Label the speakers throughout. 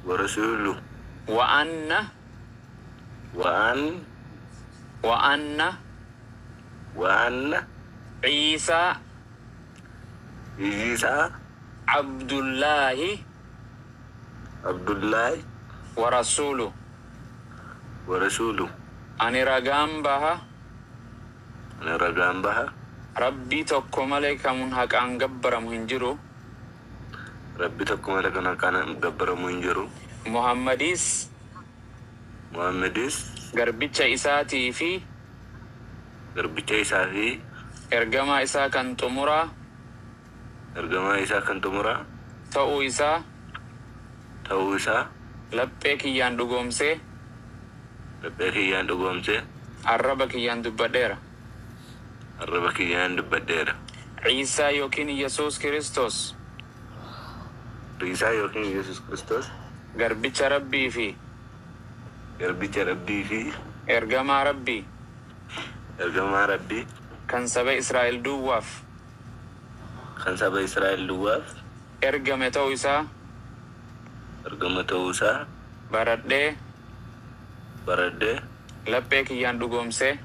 Speaker 1: Warasuulu.
Speaker 2: Wa anna.
Speaker 1: Wa an.
Speaker 2: Wa anna.
Speaker 1: Wa anna.
Speaker 2: Ciisaa.
Speaker 1: Ciisaa.
Speaker 2: Abdullaahi.
Speaker 1: Abdullaahi.
Speaker 2: Wa rasuulu.
Speaker 1: Wa rasuulu.
Speaker 2: Ani ragaan baha.
Speaker 1: Ani ragaan baha.
Speaker 2: Rabbii tokko malee kan haqaan gabbaramu hin jiru.
Speaker 1: Rabbi tokko malee kan haqaan gabbaramu hin jiru.
Speaker 2: Muhammadis.
Speaker 1: Muhammadis.
Speaker 2: Garbicha isaatii fi.
Speaker 1: Garbicha isaa fi.
Speaker 2: Ergamaa isaa kan xumuraa.
Speaker 1: Ergamaa isaa kan xumuraa.
Speaker 2: Ta'uu isaa.
Speaker 1: Ta'uu isaa.
Speaker 2: Laphee kiyyaan dhugoomsee.
Speaker 1: Laphee kiyyaan dhugoomsee.
Speaker 2: Arraba kiyyaan dubbadheera.
Speaker 1: Arraba kiyyaan dubbadheera.
Speaker 2: Ciisaa yookiin Yesuus Kiristoos.
Speaker 1: Ciisaa yookiin Yesuus Kiristoos.
Speaker 2: Garbicha Rabbii fi.
Speaker 1: Garbicha Rabbii fi.
Speaker 2: Ergamaa Rabbii.
Speaker 1: Ergamaa Rabbii.
Speaker 2: Kan saba Israa'el duwwaaf.
Speaker 1: Kan saba Israa'el duwwaaf.
Speaker 2: Ergame ta'uu isaa.
Speaker 1: Ergama ta'uu isaa.
Speaker 2: Baradhee.
Speaker 1: Baradhee.
Speaker 2: Laphee kiyyaan dhugoomsee.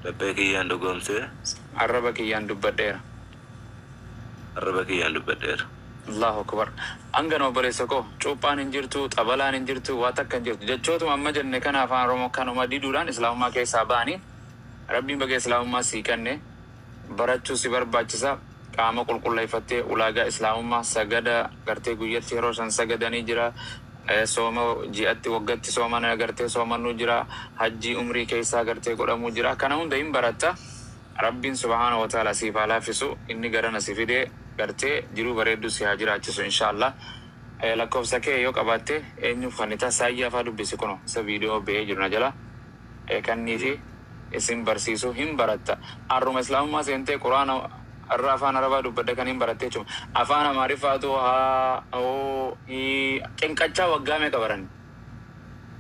Speaker 1: Laphee kiyyaan dhugoomsee.
Speaker 2: Arraba kiyyaan dubbadheera.
Speaker 1: Arraba kiyyaan dubbadheera.
Speaker 2: Allahu akbar. Hangana, obboleessa koo, cuuphaan hin jirtu, xabalaan hin jirtu, waa takka hin jirtu. Jechootuma amma jenne kana Afaan Oromoo kanuma diduudhaan Islaamummaa keessaa ba'anii. Rabbiin baga Islaamummaa sii kenne. Barachuu si barbaachisa. Qaama qulqulleeffattee, ulaagaa Islaamummaa, sagada gartee guyyatti yeroo 5 sagadanii jira. Sooma ji'atti, waggatti soomana gartee soomannuu jira. Hajjii umrii keessaa gartee godhamuu jira. Kana hunda hin baratta. Rabbiin subhaanahu wa ta'ala siif haa laaffisu. Inni garana si fidee gartee jiruu bareedduu si haa jiraachisu, inshallah. Lakkoofsa kee yoo qabaatte eenyuuf kannita? Saayyaa faa dubbisi. Kuno isa viidiyoo ba'ee jiru na jala kanniifi isin barsiisu hin baratta. Arruma Islaamummaa seentee Quraana irra Afaan Arabaa dubbadda kan hin baratte jechuudha. Afaan Amaariffaatu haa oo ii cinqachaa waggaa meeqa baranne?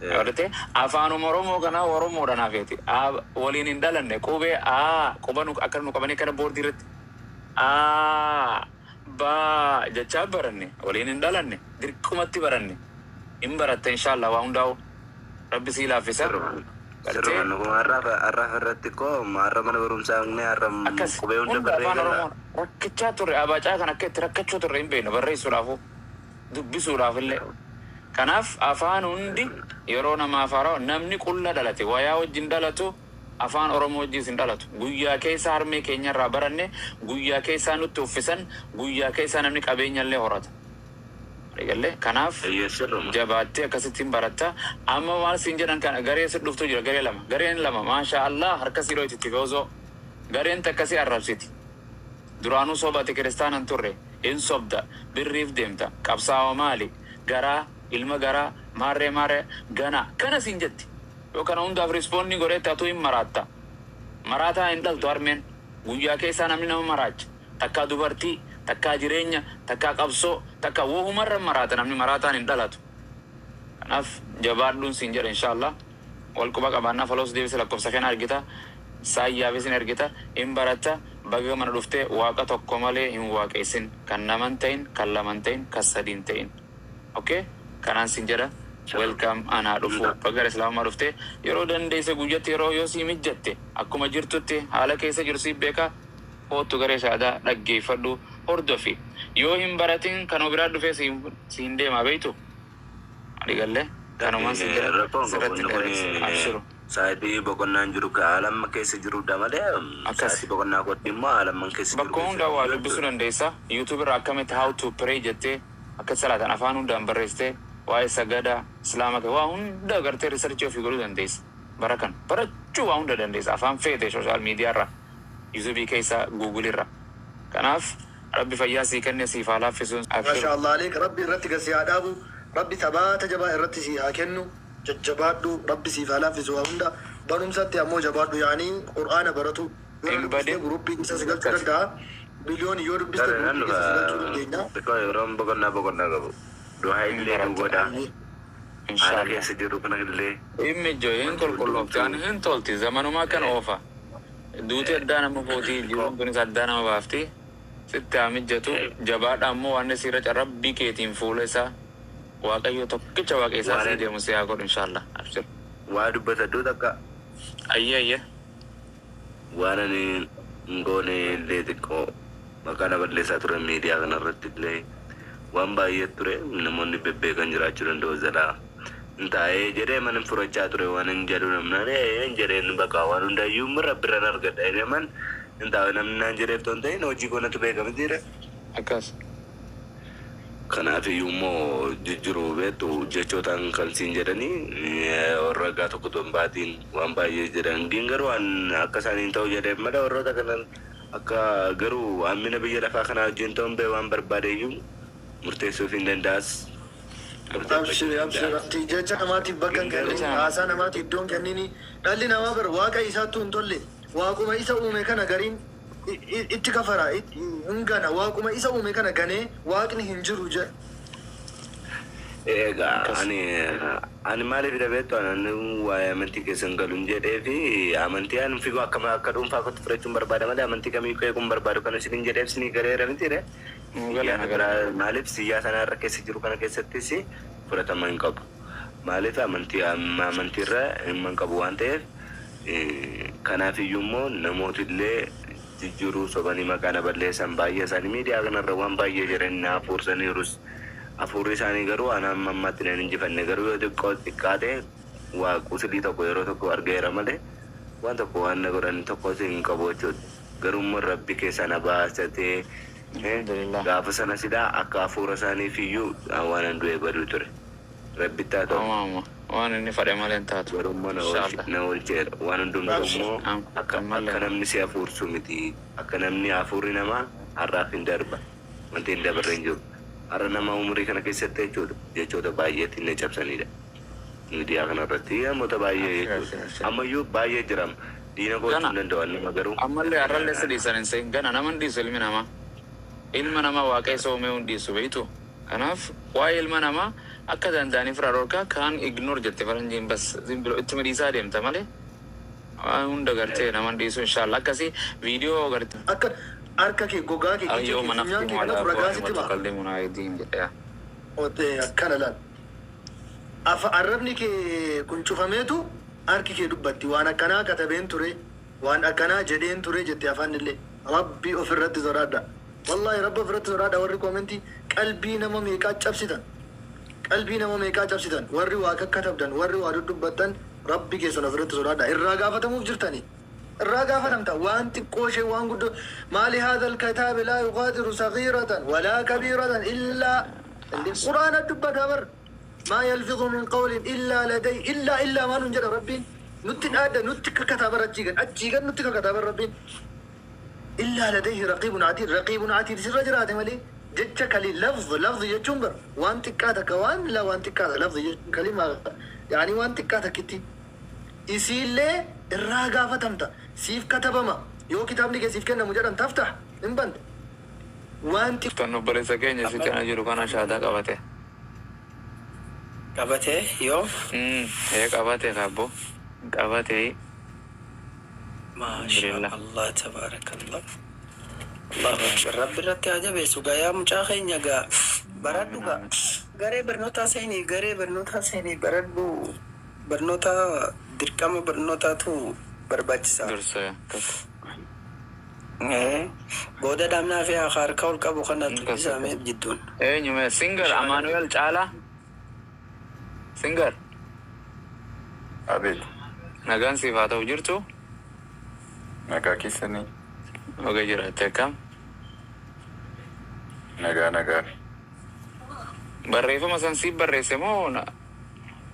Speaker 2: Agartee, Afaanuma Oromoo kana Oromoodha naafeeti. Waliin hin dhalanne. Qubee A quba nu akka nu qabanii kana boordii irratti A ba jechaa baranne. Waliin hin dhalanne, dirqumatti baranne. Hin baratta, inshallah. Waa hundaa'u Rabbi sii laaffisa.
Speaker 1: Sirruma.
Speaker 2: Gartee
Speaker 1: Nuguma har'aaf irratti koo har'a mana barumsaa haqnee har'a
Speaker 2: akkas
Speaker 1: qubee hunda
Speaker 2: hunda
Speaker 1: barree
Speaker 2: Afaan
Speaker 1: gala.
Speaker 2: Oromoon rakkachaa turre. Abacaa kan akka itti rakkachuu turre hin beeknu, barreessuudhaafu, dubbisuudhaaf illee. Kanaaf afaan hundi yeroo namaaf haarawaa. Namni qulla dhalate wayaa wajjin dhalatu, Afaan Oromoo wajjis hin dhalatu. Guyyaa keessa harmee keenyarraa baranne, guyyaa keessaa nutti uffisan, guyyaa keessaa namni qabeenya illee horata. Eegalee kanaaf
Speaker 1: Eeyyee, sirruma.
Speaker 2: Jabaattee akkasittiin baratta. Amma maal siin jedhan kana, garee si dhuftu jira, garee lama. Gareen lama, maashaa Allah, harka sii dhoyti tifoozoo. Gareen takka si arrabsiti. Duraanuu sobate, kiristaana hin turre. Hin sobda. Birriif deemta. Qabsaawa maali? Garaa, ilma garaa, maarree maarree, gana. Kana siin jetti. Yoo kana hundaaf respond godhetti atuu hin maraatta. Maraataa hin dhaltu harmeen. Guyyaa keessaa namni nama maraacha. Takkaa dubartii, takkaa jireenya, takkaa qabsoo, takkaa wohumarra maraata. Namni maraataan hin dhalatu. Kanaaf jabaadhuun siin jedha, inshallah. Wal quba qabaannaa, follows deebisa, lakkoofsa keena argita. Saayyaafis hin ergita. Hin baratta. Baga mana dhuftee. Waaqa tokko malee hin waaqessin. Kan naman ta'in, kan laman ta'in, kan sadiin ta'in. Okay? Kanaan siin jedha. Welcome, anaa dhufu. Baga gara Islaamummaa dhuftee. Yeroo dandeesse guyyatti, yeroo yoo sii mijjatte, akkuma jirtutti haala keessa jiru siif beeka. Koottu, garee shaadaa dhaggeeffadhu, hordofi. Yoo hin baratin kanuma biraa dhufee siin deemaa beektu. Ani galle kanumaan siin jedha.
Speaker 1: Rakkoon qabu.
Speaker 2: Sirratti
Speaker 1: Inni kun
Speaker 2: dheeressa, abshiru.
Speaker 1: Sa'aatii boqonnaan jiru ka haala amma keessa jirudha malee sa'aatii boqonnaa kootti immoo haala amma keessa jiru
Speaker 2: Bakka hundaa
Speaker 1: keessa
Speaker 2: waa
Speaker 1: jiru
Speaker 2: dubbisuu
Speaker 1: jechuudha.
Speaker 2: Dandeessa. YouTube irraa akkamitti "how to pray" jettee, akka salaatan afaan hundaan barreessitee, waa'ee sagada Islaama kee waa hunda agartee, research ofii godhuu dandeessa. Bara kana barachuu waa hunda dandeessa, afaan feete, social media irraa, YouTube keessa, Google irraa. Kanaaf Rabbi fayyaa sii kenne siif haa laaffisuun, abshiru.
Speaker 3: Maasha Allah aleek. Rabbi irratti gad si haa dhaabu. Rabbi sabaata jabaa irratti sii haa kennu. Jajjabaadhu, Rabbi siif haa laaffisu waa hunda. Barumsatti ammoo jabaadhu, yaanii Qur'aana baratu yoo
Speaker 2: Hin
Speaker 3: dubbiste
Speaker 2: badin.
Speaker 3: Guruppii keessa si galchuu
Speaker 2: Akkas.
Speaker 3: danda'a. Biliyoon yoo dubbiste
Speaker 1: Tare nan
Speaker 3: guruppii
Speaker 1: dhufa.
Speaker 3: keessa si galchuu dandeenya.
Speaker 1: Xiqqoo yeroon boqonnaa qabu. Du'aa
Speaker 2: Hin
Speaker 1: illee nu
Speaker 2: baratta.
Speaker 1: godha. Haala
Speaker 2: Inshallah.
Speaker 1: keessa jiru kana illee
Speaker 2: Hin mijjo, hin
Speaker 1: wanti
Speaker 2: qulqulloofte ani
Speaker 1: hundumtuu
Speaker 2: hin tolti zamanumaa kan oofa. Duuti addaa nama fuuti,
Speaker 1: xiqqoo
Speaker 2: jiruun kunis addaa nama baafti. Sitti haa mijjatu. Jabaadha. Ammoo waan siirra Rabbii keetiin fuula isaa Waaqayyo tokkicha waaqa isaa sii
Speaker 1: Waan
Speaker 2: deemu si haa godhu inshallah. Abshir.
Speaker 1: Waa dubbatadhu takka.
Speaker 2: Ayyee ayyee.
Speaker 1: Waan ani hin goone illee xiqqoo maqaa na balleessaa turan miidiyaa kanarratti illee waan baay'ee ture. Namoonni bebbeekan jiraachuu danda'u jalaa hin taa'ee jedhee man hin furachaa ture. Waan hin jedhu namnaan hin jedheen baqa waan hundayyuu mirra birran argadha jedhee man hin taa'e. Namni naan jedheef ton ta'in hojii koonatu beekame jira.
Speaker 2: Akkas.
Speaker 1: Kanaaf iyyuu immoo jijjiiruu beektu jechootaan kan siin jedhanii warra ragaa tokko ton baatiin waan baay'ee jedhan. Gin garuu waan akka isaaniin ta'u jedhee malee warroota kanan akka garuu hammina biyya lafaa kanaa wajjin ta'uun bee waan barbaade iyyuu murteessuuf hin danda'as.
Speaker 3: Abshir, abshir. Ati jecha namaatiif bakka hin
Speaker 1: Garuu
Speaker 3: kennini,
Speaker 2: Jecha namaa.
Speaker 3: Haasaa namaatiif iddoo hin kennini. Dhalli namaa bar waaqa isaattuu hin tolle. Waaquma isa uume kana gariin itti kafara, hin gana. Waaquma isa uume kana ganee waaqni hin jiru jedha.
Speaker 1: Egaa
Speaker 2: Akkas.
Speaker 1: ani maaliif dhabeettu ani waa'ee amantii keessan galuun jedhee fi amantii ani fiiguu akka akka dhuunfaa kootti fudhachuun barbaada malee amantii kamii qeequun barbaadu kana isin jedheef isinii galeera miti re.
Speaker 2: Nuu galee
Speaker 1: Siyaasa
Speaker 2: na galee.
Speaker 1: biraa maaliif siyaasa irra keessa jiru kana keessattis fudhatama hin qabu. Maaliif amantii amantiirra dhimma hin qabu waan ta'eef, kanaaf iyyuu immoo namooti illee jijjiiruu sobanii maqaa na balleessan baay'ee isaanii miidiyaa kanarra waan baay'ee jedhanii na hafuursaniirus. Hafuurri isaanii garuu ana amma ammaatti nan injifanne. Garuu yoo xiqqoo xiqqaate waa qusilii tokko yeroo tokko argeera malee waan tokko waan na godhan tokkos hin qabu jechuudha. Garuu immoo Rabbi keessa na baasatee
Speaker 2: Alhamdulillah.
Speaker 1: gaafa sana silaa akka hafuura isaaniif iyyuu waan an du'ee baduu ture. Rabbitti haa ta'u.
Speaker 2: Amma amma waan inni fadhe malee hin taatu.
Speaker 1: Garuu immoo na
Speaker 2: Inshallah.
Speaker 1: na oolcheera. Waan hundumtuu
Speaker 3: Abshir.
Speaker 1: immoo akka
Speaker 2: Ammallee.
Speaker 1: akka namni si hafuursu miti. Akka namni hafuurri namaa har'aaf hin darba. Wanti hin dabarre hin jiru. Har'a nama umurii kana keessatti jechuudha. Jechoota baay'eetti na cabsanidha. Miidiyaa kanarratti namoota baay'ee
Speaker 2: Abshir,
Speaker 1: jechuudha.
Speaker 2: abshir, abshir.
Speaker 1: Ammayyuu baay'ee jiram. Diina gochuu
Speaker 2: Gana
Speaker 1: hin danda'u nama garuu.
Speaker 2: Ammallee har'allee si dhiisan hin sehin gana nama hin dhiisu ilmi namaa. Ilma namaa waaqa isa uumee hin dhiisu beektu. Kanaaf waa'ee ilma namaa akka danda'aniif irraa dhorkaa kaan ignore jette faranjiin bas zimbilo ittuma dhiisaa deemta malee waan hunda gartee nama hin dhiisu inshallah akkasii viidiyoo gartee.
Speaker 3: Akka harka kee, gogaa kee, ija kee,
Speaker 2: اليوم
Speaker 3: funyaan
Speaker 2: نختم
Speaker 3: kee
Speaker 2: على
Speaker 3: kanatu ragaa
Speaker 2: أفواههم
Speaker 3: sitti ba'a.
Speaker 2: وتكلمنا أيديهم jedhee.
Speaker 3: Otee akkana laal. Afa arrabni kee kun cufameetu harki kee dubbatti. Waan akkanaa katabeen ture, waan akkanaa jedheen ture jette afaan illee. Rabbi ofirratti sodaadha. Wallahi Rabbi ofirratti sodaadha. Warri koomentii qalbii nama meeqaa cabsitan. Qalbii nama meeqaa cabsitan. Warri waa kakkatabdan, warri waa dudubbattan, Rabbi keessan ofirratti sodaadha. Irraa gaafatamuuf jirtani. Irraa gaafatamta. Waan xiqqoo ishee waan guddoo maali هذا الكتاب لا يغادر صغيرة ولا كبيرة إلا quraana dubbata bar. ما يلفظ من قول إلا لديه إلا إلا ما ننجد ربين nutti dhaadda nutti kakkataa bar. Achii gan achii gan nutti kakkataa bar Rabbiin. إلا لديه رقيب عتيد. رقيب عتيد sirra jiraate malee jecha kali lafz lafz jechuun bar waan xiqqaa takka waan la waan xiqqaa lafz jechuun kalima yaani waan xiqqaa takkitti isiillee irraa gaafatamta. Siif katabama. Yoo kitaabni kee siif kennamu jedhan تفتح hin bante waan xiqqoo.
Speaker 2: Kan obboleessa keenya si cina jiru kana shaadaa qabate.
Speaker 4: Qabatee yoo
Speaker 2: Ee qabate kabbo. Qabate.
Speaker 4: Maasha
Speaker 2: Alhamdulillah.
Speaker 4: Allah, tabaarakallah. Allahu akbar. Rabbi irratti haa jabeessu gaa. Yaa mucaa keenya gaa baradhu gaa, garee barnootaa seenii, garee barnootaa seenii baradhu. Barnoota dirqama, barnootaatu barbaachisaa.
Speaker 2: Dursa akkas.
Speaker 4: Booda dhaabnaa fi harka ol qabu kana
Speaker 2: Akkas.
Speaker 4: dubbisamee jidduun.
Speaker 2: Eenyume singer Amaanuel Caalaa. Singer.
Speaker 5: Abeet.
Speaker 2: Nagaan siif haa ta'u, jirtu?
Speaker 5: Nagaa keessanii.
Speaker 2: Oga jiraatte, akkam?
Speaker 5: Nagaa, nagaa.
Speaker 2: Barreeffama san siif barreesse moo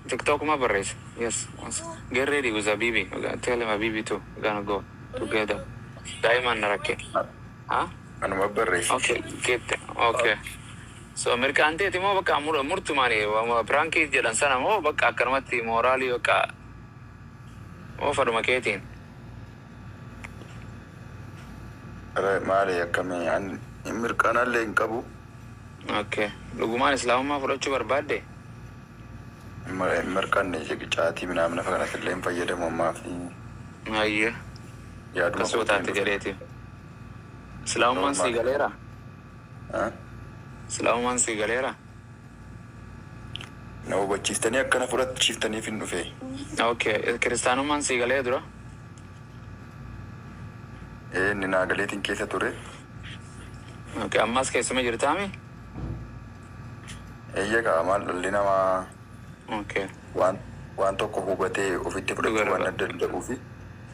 Speaker 2: TikTokuma barreesse? Yes. Once. Get ready with Habibi. We gonna tell him Habibi too. We're gonna go together. Daa'imaan na rakke. Huh?
Speaker 5: Anuma barreesse.
Speaker 2: Okay, get okay. So mirkaanteeti moo bakka murtumaani prankii jedhan sana moo bakka akkanumatti mooraalii bakka moo fadhuma keetiin?
Speaker 5: Ara maali akkamii an mirqaanallee hin qabu.
Speaker 2: Okay. Dhugumaan islaamummaa fudhachuu barbaadde?
Speaker 5: Hin mirqaanne caatii minaamin lafa kanas illee hin fayyadamu ammaa fi
Speaker 2: Ayyee.
Speaker 5: yaaduma
Speaker 2: Akkasuma taate jedheeti. Islaamummaan sii galeera? Islaamummaan sii galeera?
Speaker 5: Na hubachiiftanii akka na fudhachiiftaniifin dhufe.
Speaker 2: Ok, kiristaanummaan sii galee dura?
Speaker 5: Ee inni naa galeetiin keessa ture.
Speaker 2: Ok, ammas keessuma jirtaami?
Speaker 5: Eeyyee kaa maal dhalli namaa
Speaker 2: Ok.
Speaker 5: waan waan tokko hubatee ofitti
Speaker 2: Dhuga
Speaker 5: fudhachuu waan
Speaker 2: dhuga.
Speaker 5: danda'uufi.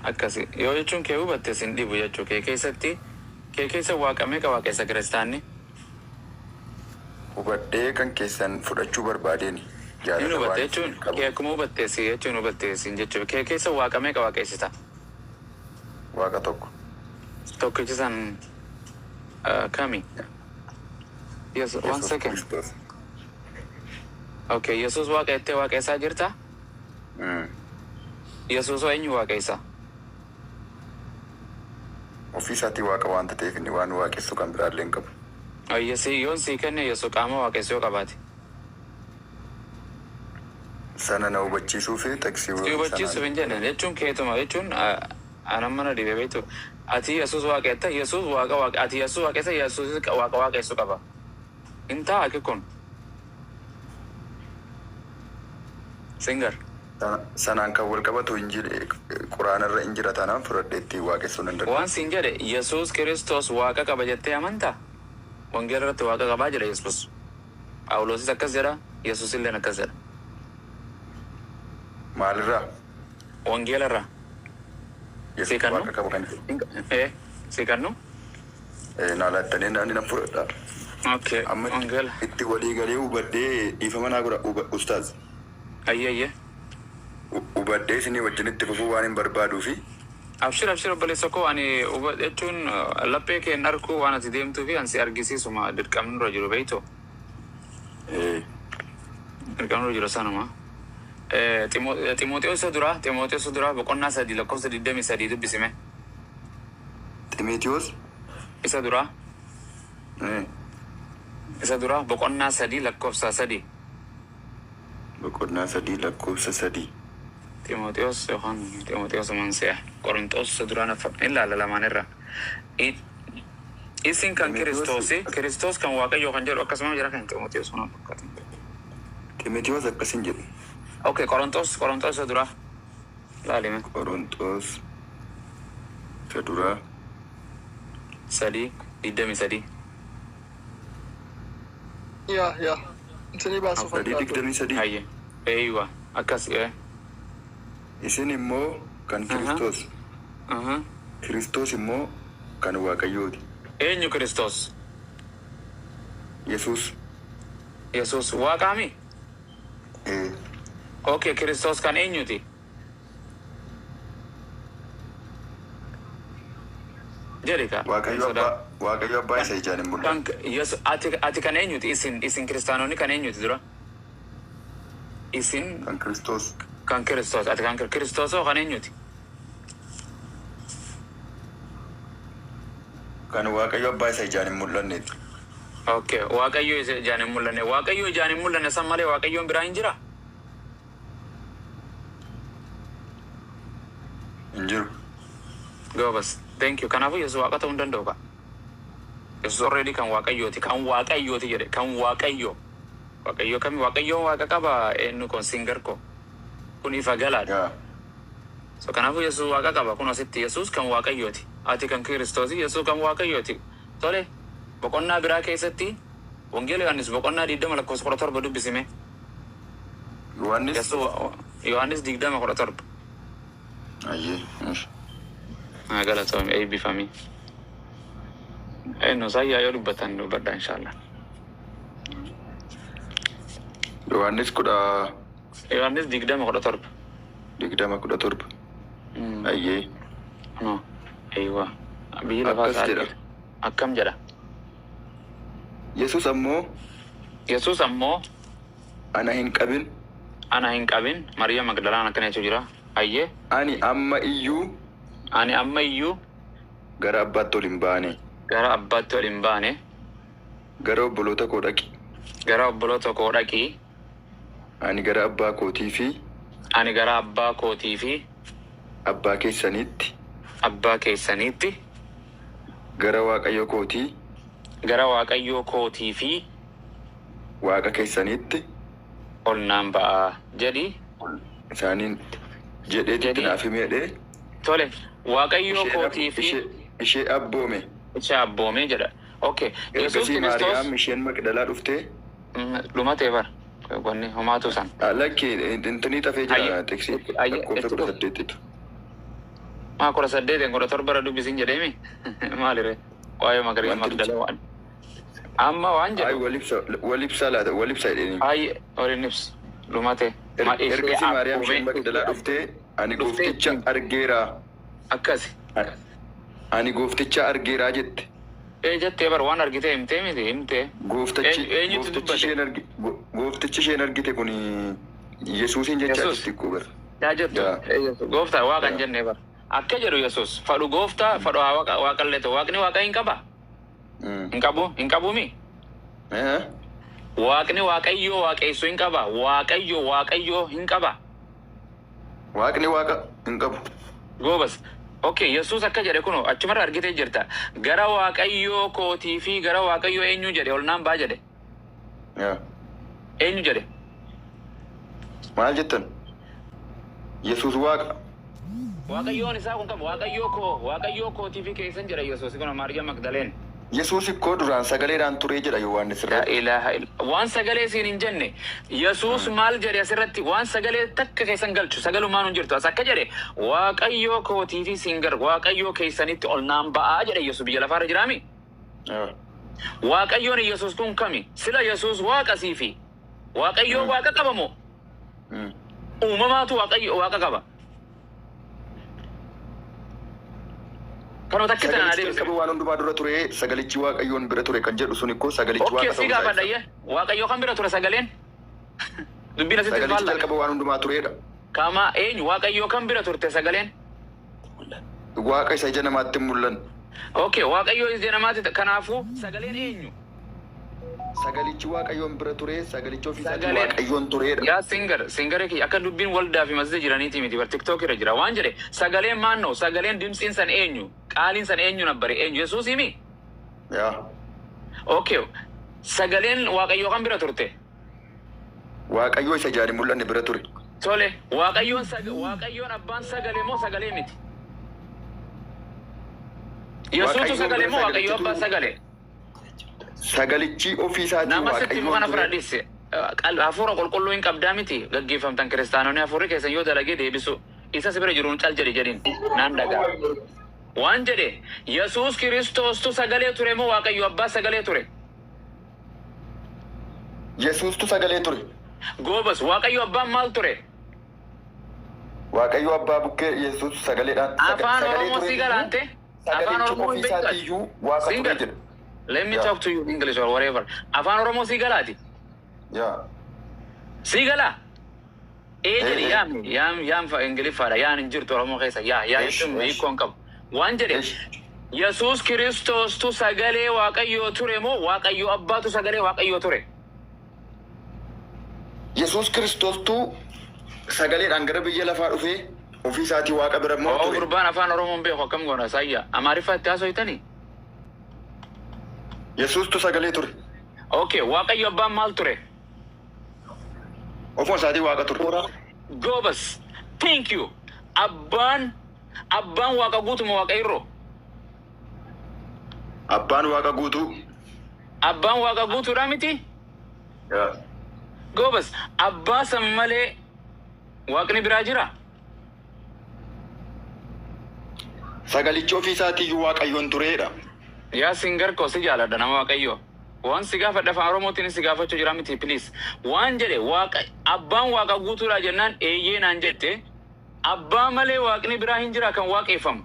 Speaker 2: Akkasi. Yoo jechuun kee hubatte sin dhibu jechuu kee keessatti kee keessa waaqa meeqa waaqessa kiristaanni?
Speaker 5: Hubadhee kan keessan fudhachuu barbaadeeni.
Speaker 2: Hin
Speaker 5: Jaalala
Speaker 2: hubatte
Speaker 5: waan
Speaker 2: jechuun
Speaker 5: isiniif qabuuf.
Speaker 2: kee akkuma hubatte si jechuun hubatte sin jechuuf kee keessa waaqa meeqa waaqessita?
Speaker 5: Waaqa tokko.
Speaker 2: Tokkichi san kami? Yes, one
Speaker 5: Yesuus
Speaker 2: second.
Speaker 5: Kiristoos.
Speaker 2: Okay, Yesuus waaqa jettee waaqessaa jirta?
Speaker 5: Mm.
Speaker 2: Yesuus hoo eenyu waaqessa?
Speaker 5: Ofii isaatii waaqa waanta ta'eef inni waan waaqessu kan biraallee hin qabu.
Speaker 2: Ayye si yoon sii kenne Yesu qaama waaqessu yoo qabaate.
Speaker 5: Sana na hubachiisuu fi xaqsii
Speaker 2: Si hubachiisuuf hin jenne jechuun keetuma jechuun anan mana dhibe beektu. Ati Yesuus waaqa jetta Yesuus waaqa waaqa ati Yesuus waaqessa Yesuusis waaqa waaqessu qaba. Hin ta'a akki kun. Singer.
Speaker 5: Sanaan kan wal qabatu Quraana irra in jira taanaan fudhadhee ittiin waaqessuu nan danda'a.
Speaker 2: Waan siin jedhe Yesuus Kiristoos Waaqa qaba jettee amantaa? Wangeela irratti Waaqa qabaa jedha Yesuus. Phaawuloosis akkas jedha, Yesuusilleen akkas jedha.
Speaker 5: Maalirraa?
Speaker 2: Wangeela irraa. Sii
Speaker 5: Yesuus
Speaker 2: kannu?
Speaker 5: Waaqa qaba kan jedhu.
Speaker 2: Ee, sii kannu?
Speaker 5: Ee, naa laattanii naan nan fudhadha.
Speaker 2: Okay,
Speaker 5: Amma
Speaker 2: wangeela.
Speaker 5: itti walii galee hubadhee dhiifama naa godha ustaaz.
Speaker 2: Ayyee ayyee.
Speaker 5: Hubadhee isinii wajjin itti fufuu waan hin barbaaduufi.
Speaker 2: Abshir abshir obboleessa koo ani huba jechuun laphee kee hin arkuu waan ati deemtuufi an si argisiisuma dirqamni nurra jiru beektu.
Speaker 5: Ee.
Speaker 2: Dirqamni nurra jiru sanuma. Ximooxiyoos isa duraa Ximooxiyoos isa duraa boqonnaa 3 lakkoofsa 23 dubbisi mee.
Speaker 5: Ximiitiyoos.
Speaker 2: Isa duraa.
Speaker 5: Ee.
Speaker 2: Isa duraa boqonnaa 3 lakkoofsa 3.
Speaker 5: Boqonnaa 3 lakkoofsa 3.
Speaker 2: Ximooxiyoos yookaan Ximooxiyoos se'a. Qoronxoos isa duraa na hin laalla lamaan irra. Isin kan
Speaker 5: Ximitiyoos
Speaker 2: Kiristoosi, Kiristoos kan Waaqayyoo kan jedhu akkasuma jira kan Ximooxiyoos waan fakkaatu.
Speaker 5: Ximitiyoos akkas hin jedhu.
Speaker 2: Okay, Qoronxoos, Qoronxoos isa duraa. Laalime.
Speaker 5: Qoronxoos isa duraa.
Speaker 2: 3, 23.
Speaker 6: Yaa yaa. Isinii baasuuf
Speaker 5: 3
Speaker 6: fakkaatu.
Speaker 5: 23.
Speaker 2: Hayye. Eeywa. Akkas ee.
Speaker 5: Isin immoo kan Kiristoos, Kiristoos immoo kan Waaqayyoo ti.
Speaker 2: Eenyu Kiristoos?
Speaker 5: Yesuus.
Speaker 2: Yesuus Waaqaami?
Speaker 5: Ee.
Speaker 2: Ok, Kiristoos kan eenyuti? Jedhi kaa. Hin
Speaker 5: Waaqayyo
Speaker 2: sodaa.
Speaker 5: Abbaa, Waaqayyo Abbaa
Speaker 2: Kan
Speaker 5: isa ijaan hin mul'anne.
Speaker 2: kan Yesu ati ati kan eenyuti? Isin isin kiristaanonni kan eenyuti dura? Isin
Speaker 5: Kan Kiristoos.
Speaker 2: kan Kiristoos ati kan Kiristoos hoo kan eenyuti?
Speaker 5: Kan Waaqayyo Abbaa isa ijaan hin mul'anneeti.
Speaker 2: Ok Waaqayyo isa ijaan hin mul'anne. Waaqayyo ijaan hin mul'anne san malee Waaqayyoon biraa hin jiraa?
Speaker 5: Hin jiru.
Speaker 2: Goobas. Thank you. Kanaafuu Yesuus Waaqa ta'uu hin danda'u kaa. Yesuus already kan Waaqayyooti. Kan Waaqayyooti jedhe. Kan Waaqayyoo. Waaqayyoo kami? Waaqayyoon Waaqa qaba eenyu kun singer koo. Kun ifa galaadha.
Speaker 5: Yaa.
Speaker 2: So kanaafuu Yesuus Waaqa qaba. Kun asitti Yesuus kan Waaqayyooti. Ati kan Kiristoosi, Yesuus kan Waaqayyooti. Tole, boqonnaa biraa keessatti Wangeela Yohaannis boqonnaa 20 lakkoofsa 17 dubbisi mee.
Speaker 5: Yohaannis?
Speaker 2: Yesuus Yohaannis 20 17.
Speaker 5: Ayyee. Ish.
Speaker 2: Haa galatoomi eebbifami. Eenyu saayyaa yoo dubbatan dubbadha inshallah.
Speaker 5: Yohaannis kudha
Speaker 2: Yohaannis 20 17.
Speaker 5: 20 17. Ayyee.
Speaker 2: No. Eeywa. Biyyi lafaa
Speaker 5: Akkas
Speaker 2: isaa
Speaker 5: jedha.
Speaker 2: argite. Akkam jedha?
Speaker 5: Yesus ammoo
Speaker 2: Yesus ammoo
Speaker 5: ana hin qabin.
Speaker 2: Ana hin qabin. Mariya Magdalaan akkana jechuu jira. Hayyee.
Speaker 5: Ani amma iyyuu
Speaker 2: Ani amma iyyuu
Speaker 5: gara Abbaatti ol hin baane.
Speaker 2: Gara Abbaatti ol hin baane.
Speaker 5: Gara obboloota koo dhaqi.
Speaker 2: Gara obboloota koo dhaqi.
Speaker 5: Ani gara Abbaa kootii fi.
Speaker 2: Ani gara Abbaa kootii fi.
Speaker 5: Abbaa keessaniitti.
Speaker 2: Abbaa keessaniitti.
Speaker 5: Gara Waaqayyo kootii.
Speaker 2: Gara Waaqayyoo kootii fi.
Speaker 5: Waaqa keessaniitti.
Speaker 2: Ol naan ba'a jedhi.
Speaker 5: Isaaniin jedheetti
Speaker 2: Jedhi.
Speaker 5: Naaf himi jedhee.
Speaker 2: Tole, Waaqayyoo
Speaker 5: Ishee
Speaker 2: kootii fi
Speaker 5: ishee abboome.
Speaker 2: Ishee abboomee jedha. Okay. Yesuus
Speaker 5: Ergasii
Speaker 2: Kiristoos
Speaker 5: Maariyaam isheen Maqdalaa dhuftee
Speaker 2: Dhumatee bara. Wanni homaatu san.
Speaker 5: Lakki, intinii xafee jira
Speaker 2: Ayye.
Speaker 5: teksii
Speaker 2: Ayye,
Speaker 5: lakkoofsa
Speaker 2: itti
Speaker 5: kudha
Speaker 2: fufi.
Speaker 5: saddeettitu.
Speaker 2: Maa 18 17 irra dubbisiin jedheemi? Maalire? Waa'ee Maariyaam
Speaker 5: Wanti
Speaker 2: Magdalaa waan. Amma waan
Speaker 5: Ay
Speaker 2: jedhu.
Speaker 5: wal ibsa, wal ibsa laata, wal ibsa jedhanii.
Speaker 2: Ay, waliin ibsu. Dhumate. Ma ishee
Speaker 5: Ergasii Maariyaam isheen
Speaker 2: abboomee
Speaker 5: Maqdalaa dhuftee, ani
Speaker 2: dhuftee
Speaker 5: goofticha argeera.
Speaker 2: Akkasi.
Speaker 5: Ani goofticha argeeraa jette.
Speaker 2: Ee, jettee bar, waan argite himtee miti, himtee.
Speaker 5: Gooftichi
Speaker 2: Eenyutu
Speaker 5: gooftichi
Speaker 2: dubbate?
Speaker 5: isheen argi gooftichi isheen argite kun Yesuusin jechaa
Speaker 2: Yesuus.
Speaker 5: jirti koo bara.
Speaker 2: Yaa jettu.
Speaker 5: Yaa.
Speaker 2: Ee, Yesuus. Gooftaa waaqa hin
Speaker 5: Yaa.
Speaker 2: jenne bar. Akka jedhu Yesuus. Fadhu gooftaa, fadhu haa waaqa, waaqallee ta'u. Waaqni waaqa hin qaba? Hin qabu? Hin qabumi?
Speaker 5: Eh?
Speaker 2: Waaqni waaqayyoo waaqeessuu hin qaba? Waaqayyo waaqayyoo hin qaba?
Speaker 5: Waaqni waaqa hin qabu.
Speaker 2: Goobas. Okay, Yesuus akka jedhe kuno achumarra argitee jirta. Gara waaqayyoo kootii fi gara waaqayyoo eenyu jedhe ol naan baa jedhe.
Speaker 5: Yaa.
Speaker 2: Eenyu jedhe?
Speaker 5: Maal jettan? Yesuus waaqa.
Speaker 2: Waaqayyoon isaa kun qaba. Waaqayyoo koo, waaqayyoo kootii fi keessan jedha Yesuus kun Maariyaam Magdaleen.
Speaker 5: Yesuus ikkoo duraan sagaleedhaan turee jedha Yohaannis
Speaker 2: La
Speaker 5: irratti.
Speaker 2: ilaha illa. Waan sagalee siin hin jenne. Yesuus maal jedhe asirratti? Waan sagalee takka keessan galchu, sagalumaan hin jirtu. As akka jedhe, waaqayyoo kootii fi siin gar waaqayyoo keessanitti ol naan ba'aa jedhe Yesuus biyya lafaarra jiraami.
Speaker 5: Yaa.
Speaker 2: Waaqayyoon Yesuus kun kami? Sila Yesuus waaqa siifi. Waaqayyoo waaqa qaba moo? Uumamaatu waaqayyo waaqa qaba. Kanuma takka tanaan
Speaker 5: Sagalichi
Speaker 2: adeemsise.
Speaker 5: jalqaba waan hundumaa dura ture, sagalichi waaqayyoon bira ture kan jedhu sun ikkoo sagalichi
Speaker 2: Okay,
Speaker 5: waaqa
Speaker 2: si
Speaker 5: ta'uu isaa
Speaker 2: gaafadha
Speaker 5: ibsa.
Speaker 2: iyyee. Waaqayyoo kan bira ture sagaleen? Dubbiin asitti
Speaker 5: Sagalichi
Speaker 2: faallame.
Speaker 5: jalqaba waan hundumaa turedha.
Speaker 2: Kama eenyu, waaqayyoo kan bira turte sagaleen?
Speaker 5: Waaqa isa ija namaatti hin mul'anne.
Speaker 2: Okay, waaqayyoo ija namaatti, kanaafuu sagaleen eenyu?
Speaker 5: Sagalichi waaqayyoon bira ture, sagalichi ofii isaatii
Speaker 2: Sagaleen
Speaker 5: waaqayyoon turedha.
Speaker 2: Yaa singer, singeree kiyya, akka dubbiin waldaa fi masjida jiraniiti miti bar, TikTok irra jira. Waan jedhe, sagaleen maannoo, sagaleen dimtsiin san eenyu? Qaaliin san eenyu nabbare, eenyu? Yesuus himi?
Speaker 5: Yaa.
Speaker 2: Okay, sagaleen waaqayyoo kan bira turte?
Speaker 5: Waaqayyoo isa ijaan hin mul'anne bira ture.
Speaker 2: Tole, waaqayyoon waaqayyoon abbaan sagalee moo sagalee miti? Yesuutu
Speaker 5: Waaqayyoon
Speaker 2: sagalee
Speaker 5: bira
Speaker 2: moo waaqayyoo
Speaker 5: sagalichitu
Speaker 2: abbaan sagalee?
Speaker 5: Sagalichi ofii isaatii
Speaker 2: Nama sitti himu
Speaker 5: waaqayyoon
Speaker 2: kana
Speaker 5: ture.
Speaker 2: fudhadhisse. Hafuura qulqulluu hin qabdaa miti, gaggeeffamtan kiristaanonni hafuurri keessan yoo dalagee deebisu isa si bira jiruun cal jedhe jedhin naan dhagaa. Waan jedhe, Yesuus Kiristoostu sagalee ture moo waaqayyo abbaa sagalee ture?
Speaker 5: Yesuustu sagalee ture.
Speaker 2: Goobas, waaqayyo abbaan maal ture?
Speaker 5: Waaqayyo abbaa bukkee Yesuus sagaleedhaan
Speaker 2: Afaan
Speaker 5: sagalee
Speaker 2: Oromoo
Speaker 5: ture
Speaker 2: si galaante? Afaan
Speaker 5: sagalichi
Speaker 2: Oromoo hin
Speaker 5: ofii
Speaker 2: beektu
Speaker 5: isaatii
Speaker 2: ati?
Speaker 5: iyyuu waaqa ture
Speaker 2: Singer.
Speaker 5: jedha.
Speaker 2: Let me
Speaker 5: Yaa.
Speaker 2: talk to you in English or whatever. Afaan Oromoo si galaati?
Speaker 5: Yaa.
Speaker 2: Si galaa? Ee jedhi.
Speaker 5: Ee.
Speaker 2: Yaam yaam yaam, fa Ingiliffaadha, yaan hin jirtu Oromoo keessa, yaa yaa
Speaker 5: Esh,
Speaker 2: jechuun
Speaker 5: esh.
Speaker 2: hiikoo hin qabu. Waan jedhe,
Speaker 5: Esh.
Speaker 2: Yesuus Kiristoostu sagalee Waaqayyoo ture moo Waaqayyo abbaatu sagalee Waaqayyoo ture?
Speaker 5: Yesuus Kiristoostuu sagaleedhaan gara biyya lafaa dhufee ofii isaatii waaqa bira immoo
Speaker 2: Oo
Speaker 5: ture.
Speaker 2: Gurbaan afaan Oromoo hin beeku, akkam goona saayya? Amaariffaatti haasoytanii?
Speaker 5: Yesuustu sagalee ture.
Speaker 2: Okay, Waaqayyo abbaan maal ture?
Speaker 5: Ofuma isaatii waaqa ture.
Speaker 2: Goobas. Thank you. Abbaan waaqa guutuma waaqa irroo?
Speaker 5: Abbaan waaqa guutuu.
Speaker 2: Abbaan waaqa guutuudha miti?
Speaker 5: Yaa.
Speaker 2: Goobas, abbaa san malee waaqni biraa jira?
Speaker 5: Sagalichi ofii isaatii iyyuu waaqayyoon turedha.
Speaker 2: Yaa singer koo, si jaaladha, nama waaqayyoo. Waan si gaafadha afaan Oromootiin si gaafachuu jira miti, please. Waan jedhe, waaqa abbaan waaqa guutuudha jennaan eeyyee naan jette, abbaa malee waaqni biraa hin jira kan waaqeffamu?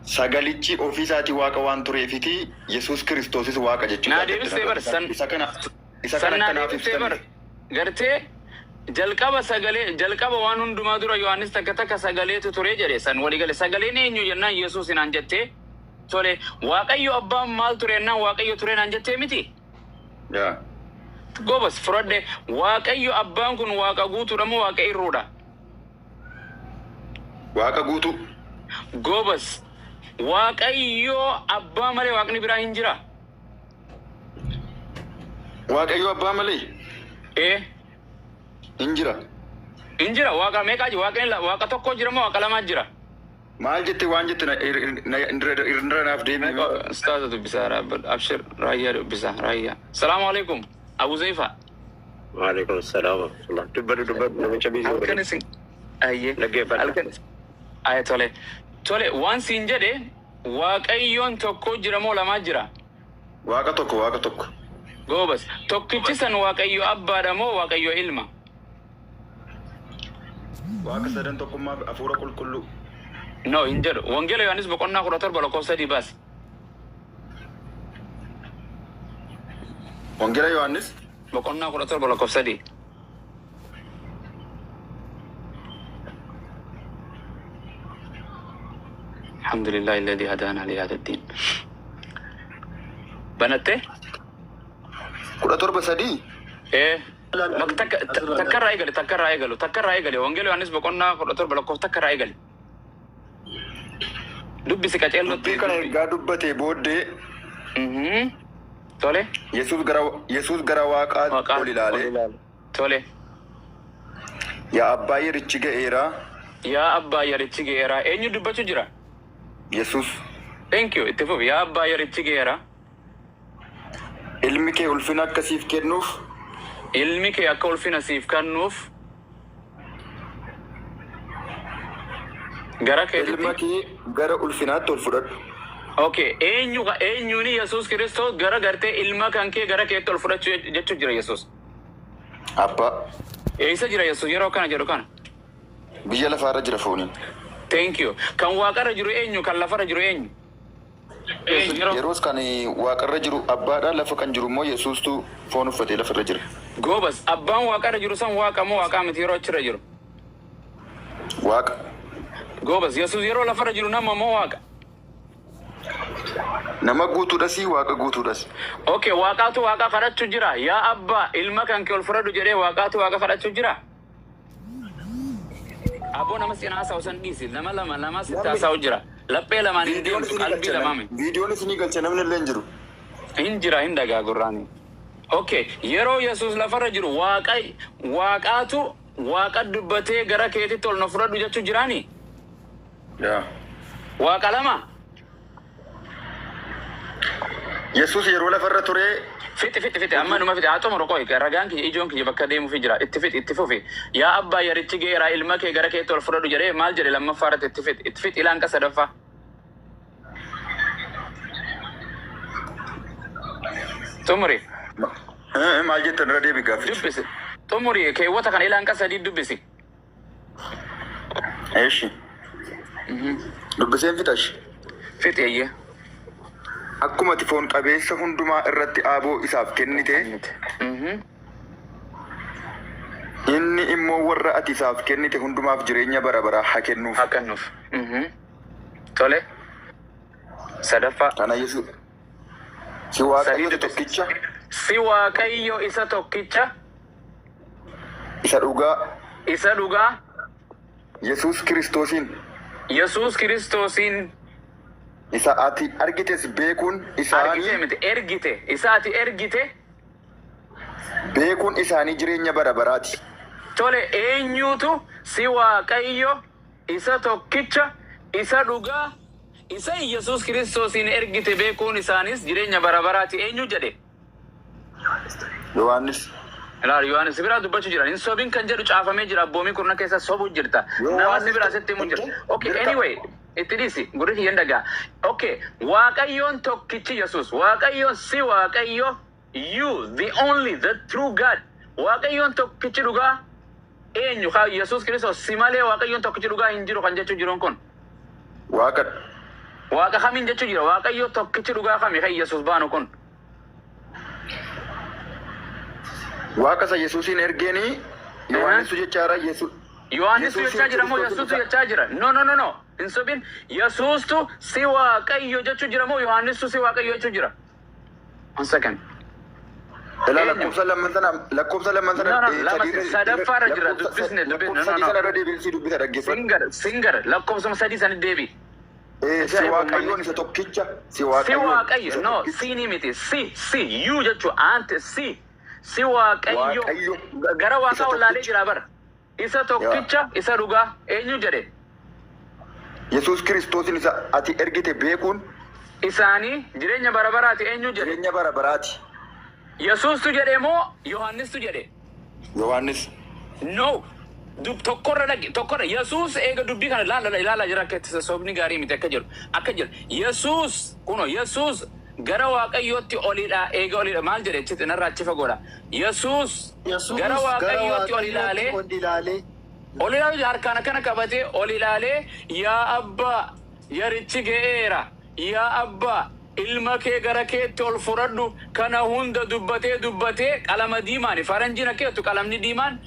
Speaker 5: Sagalichi ofii isaatii waaqa waan tureefiti Yesuus Kiristoosis waaqa jechuudha.
Speaker 2: Naa deebistee bar san
Speaker 5: Isa kana
Speaker 2: san naa
Speaker 5: akkanaaf
Speaker 2: deebistee bar
Speaker 5: ibsan.
Speaker 2: Gartee jalqaba sagalee, jalqaba waan hundumaa dura, Yohaannis takka takka sagaleetu ture jedhe san walii gale, sagaleen eenyu jennaan Yesuus naan jettee. Tole, waaqayyo abbaan maal ture jennaan waaqayyo ture naan jettee miti?
Speaker 5: Yaa.
Speaker 2: Gobas, fudhadhe, waaqayyo abbaan kun waaqa guutuudha moo waaqa irruudha?
Speaker 5: Waaqa guutuu.
Speaker 2: Gobas, waaqayyo abbaa malee waaqni biraa hin jira?
Speaker 5: Waaqayyo abbaa malee.
Speaker 2: Ee.
Speaker 5: Hin jira.
Speaker 2: Hin jira. Waaqa meeqaa jira? Waaqni waaqa tokko jira moo waaqa lamaa jira?
Speaker 5: Maal jette waan jette na- irra naaf deebi'i.
Speaker 2: Ustaaza dubbisaa dhaabbadhu. Abshir, raayyaa dubbisaa raayyaa. Salaamu alaikum. Abu Zayfa.
Speaker 1: Waalaikum salaam wa rahmatullah. Dubbadhu, dubbadhu, namicha biizii
Speaker 2: Halkan
Speaker 1: godhe.
Speaker 2: isin. Ayyee.
Speaker 1: Dhaggeeffadha.
Speaker 2: Halkan isin. Aye, tole. Tole, waan siin jedhe, Waaqayyoon tokko jira moo lamaa jira?
Speaker 5: Waaqa tokko, Waaqa tokko.
Speaker 2: Goobas. Tokkichi san Waaqayyo abbaadha moo Waaqayyo ilma?
Speaker 5: Waaqa sadan tokkummaa fi hafuura qulqulluu.
Speaker 2: No, hin jedhu. Wangeela Yohaannis boqonnaa 17 lakkoofsa 3 baasi.
Speaker 5: Wangeela Yohaannis
Speaker 2: boqonnaa 17 lakkoofsa 3. Alhamdulillah alladhi hadana li hadha ad-din. Banattee?
Speaker 5: 17:3.
Speaker 2: Ee. Bakka takka takka irraa eegale, takka irraa eegalu, takka irraa eegale. Wangeela Yohaannis boqonnaa 17 lakkoofsa takka irraa eegale. Dubbisi qaceellotti.
Speaker 5: Dubbii kana ergaa dubbatee booddee
Speaker 2: Tole.
Speaker 5: Yesuus gara Waaqaa
Speaker 2: Waaqaa
Speaker 5: ol ilaalee,
Speaker 2: Tole.
Speaker 5: "Yaa Abbaa, yerichi ga'eera."
Speaker 2: Yaa Abbaa, yerichi ga'eera. Eenyu dubbachuu jira?
Speaker 5: Yesuus.
Speaker 2: Thank you. Itti fufi. Yaa Abbaa, yerichi ga'eera.
Speaker 5: Ilmi kee ulfina akka siif kennuuf
Speaker 2: Ilmi kee akka ulfina siif kennuuf gara
Speaker 5: ilma
Speaker 2: keetitti.
Speaker 5: kee gara ulfinaatti ol fudhadhu.
Speaker 2: Okay. Eenyu eenyuuni Yesuus Kiristoos gara gartee ilma kan kee gara keetti ol fudhachuu jechuu jira Yesuus?
Speaker 5: Abbaa.
Speaker 2: Eessa jira Yesuus yeroo kana jedhu kana?
Speaker 5: Biyya lafaarra jira fooniin.
Speaker 2: Thank you. Kan waaqarra jiru eenyu? Kan lafarra jiru eenyu? Yesuus yeroo
Speaker 5: Yeroos kan waaqarra jiru abbaadha, lafa kan jiru immoo Yesuustu foon uffatee lafarra jira.
Speaker 2: Goobas, abbaan waaqarra jiru san waaqa moo waaqaa miti yeroo achirra jiru?
Speaker 5: Waaqa.
Speaker 2: Goobas, Yesuus yeroo lafarra jiru nama moo waaqa?
Speaker 5: Nama guutuudhas, waaqa guutuudhas.
Speaker 2: Okay, waaqaatu waaqa kadhachuu jira. Yaa Abbaa, ilma kan kee ol fudhadhu jedhee waaqaatu waaqa kadhachuu jira. Aboo, nama siin haasa'u san dhiisi. Nama lama lama sitti haasa'u jira. Laphee lamaan hin
Speaker 5: Viidiyoon
Speaker 2: deemtu,
Speaker 5: isinii
Speaker 2: qalbii
Speaker 5: galcha
Speaker 2: lamaami.
Speaker 5: Viidiyoon isinii galcha, namni illee hin jiru.
Speaker 2: Hin jira, hin dhagaa gurraani. Okay, yeroo Yesuus lafarra jiru waaqa waaqaatu waaqa dubbatee gara keetitti ol na fudhadhu jechuu jiraani?
Speaker 5: Yaa.
Speaker 2: Waaqa lama.
Speaker 5: Yesuus yeroo lafarra ture
Speaker 2: Fixi, fixi, fixi, amma numa fixi, haa xumuru. Qoy, ragaan kiyya, ijoon kiyya bakka deemuufi jira. Itti fixi, itti fufi. Yaa Abbaa, yerichi ga'eera, ilma kee gara keetti ol fudhadhu jedhee maal jedhe lammaffaa irratti? Itti fixi, itti fixi, ilaan sadaffaa. Xumuri.
Speaker 5: Maal jettan? Irra deebi gaafficha.
Speaker 2: Dubbisi. Xumuri, keewwata kana ilaan sadii dubbisi.
Speaker 5: Eeshi. Dubbiseen fixash.
Speaker 2: Fixi, eeyyee.
Speaker 5: Akkuma ati foon qabeessa hundumaa irratti aaboo isaaf kennite, inni immoo warra ati isaaf kennite hundumaaf jireenya bara baraa haa kennuuf.
Speaker 2: Haa kennuuf. Tole. Sadaffaa.
Speaker 5: Kana Yesuus si Waaqayyo
Speaker 2: Sadii.
Speaker 5: tokkicha
Speaker 2: Si Waaqayyo isa tokkicha
Speaker 5: isa dhugaa
Speaker 2: isa dhugaa
Speaker 5: Yesuus Kiristoosiin
Speaker 2: Yesuus Kiristoosiin
Speaker 5: isa ati argites beekuun
Speaker 2: argite
Speaker 5: isaanii
Speaker 2: miti, ergite, isa ati ergite
Speaker 5: beekuun isaanii jireenya bara baraati.
Speaker 2: Tole, eenyuutu si Waaqayyo isa tokkicha isa dhugaa isa Yesuus Kiristoosiin ergite beekuun isaanis jireenya bara baraati eenyu jedhe?
Speaker 5: Yohaannis.
Speaker 2: Ilaali, Yohaannis biraa dubbachuu jira. Hin sobin kan jedhu caafamee jira. Abboomii kurna keessa sobuu jirta. Nama si biraa sitti himu jira. Okay, anyway, itti dhiisi. Gurri kiyyan dhagaa. Okay, Waaqayyoon tokkichi Yesuus. Waaqayyoon si Waaqayyo, you, the only, the true God. Waaqayyoon tokkichi dhugaa eenyu? Haa, Yesuus Kiristoos si malee Waaqayyoon tokkichi dhugaa hin jiru kan jechuu jiruun kun.
Speaker 5: Waaqa.
Speaker 2: Waaqa kamiin jechuu jira? Waaqayyo tokkichi dhugaa kami kan Yesuus baanu kun?
Speaker 5: Waaqa isa Yesuusiin ergeenii Yohaannisu jechaara Yesuus.
Speaker 2: Yohaannisu
Speaker 5: Yesuusiin
Speaker 2: jechaa jira moo
Speaker 5: Kiristoosiin
Speaker 2: Yesuustu jechaa jira? No, no, no, no. Hin sobin. Yesuustu si Waaqayyo jechuu jira moo Yohaannistu si Waaqayyo jechuu jira? One second.
Speaker 5: Ilaa,
Speaker 2: Eenyu?
Speaker 5: lakkoofsa lamman sana, lakkoofsa lamman sana
Speaker 2: No, no, lama sadaffaarra jira. Dubbisne, dubbisne.
Speaker 5: Lakkoofsa
Speaker 2: No,
Speaker 5: 3
Speaker 2: no,
Speaker 5: sana
Speaker 2: no.
Speaker 5: irra deebiin si dubbisa, dhaggeeffadhu.
Speaker 2: Singar, singar. Lakkoofsuma 3 sani deebi.
Speaker 5: Si Waaqayyoon isa tokkicha, si
Speaker 2: Si
Speaker 5: Waaqayyoon
Speaker 2: Waaqayyo.
Speaker 5: isa
Speaker 2: No,
Speaker 5: tokkicha.
Speaker 2: si ni miti. Si, si, you jechuu ante si. Si Waaqayyo
Speaker 5: Waaqayyo
Speaker 2: gara
Speaker 5: isa
Speaker 2: Waaqaa ollaalee
Speaker 5: tokkicha.
Speaker 2: jira bara. Isa
Speaker 5: Yaa.
Speaker 2: tokkicha isa dhugaa eenyu jedhe?
Speaker 5: Yesuus Kiristoosin isa ati ergite beekuun
Speaker 2: Isaanii jireenya bara baraati eenyu jedhe?
Speaker 5: jireenya bara baraati.
Speaker 2: Yesuustu jedhe moo Yohaannistu jedhe?
Speaker 5: Yohaannis.
Speaker 2: No. Tokkorra dhaqi, tokkorra. Yesuus eega dubbii kana ilaala ilaala jira, akka itti sobni gaarii miti akka jedhu akka jedhu. Yesuus kuno Yesuus gara Waaqayyootti olidha, eega olidha maal jedhe? Achitti narraa achi fagoodha. Yesuus
Speaker 3: Yesuus
Speaker 2: gara
Speaker 3: gara
Speaker 2: Waaqayyootti ol
Speaker 3: Waaqayyootti
Speaker 2: ilaalee
Speaker 3: ol ilaalee
Speaker 2: ol ilaalu, harkaan akkana qabatee ol ilaalee, "Yaa Abbaa, yarichi ga'eera, yaa Abbaa, ilma kee gara keetti ol fudhadhu." Kana hunda dubbatee dubbatee, qalama diimaan faranjiin akka jettu qalamni diimaan